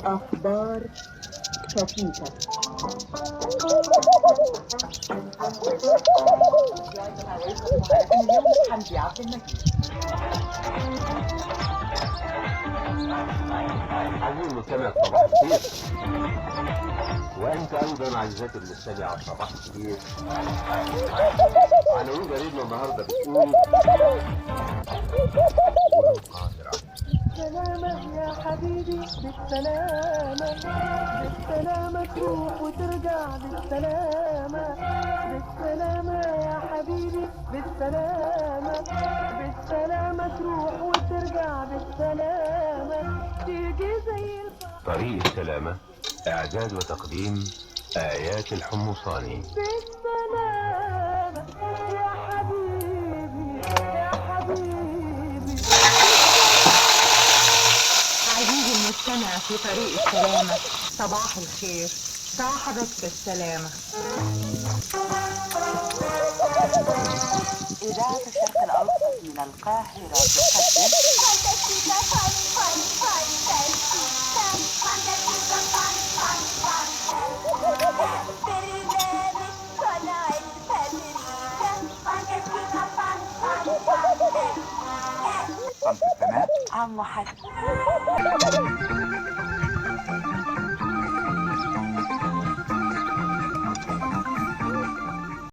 أخبار خفيفة. حمدي عبد المجيد. عزيزي المستمع صباح الخير، وأنت أيضا عزيزتي المستمعة صباح الخير. عناوين جريدنا النهارده بتقول: القاهرة. بالسلامة يا حبيبي، بالسلامة، بالسلامة تروح وترجع بالسلامة، بالسلامة يا حبيبي، بالسلامة، بالسلامة تروح وترجع بالسلامة، تيجي زي الفرح. طريق السلامة، إعداد وتقديم آيات الحمصاني. بالسلامة يا حبيبي، يا حبيبي. عزيزي المستمع في طريق السلامة، صباح الخير، صاحبك بالسلامة. إذاعة الشرق الأوسط من القاهرة تقدم برنامج صنع الفابريكا. عمو حسن.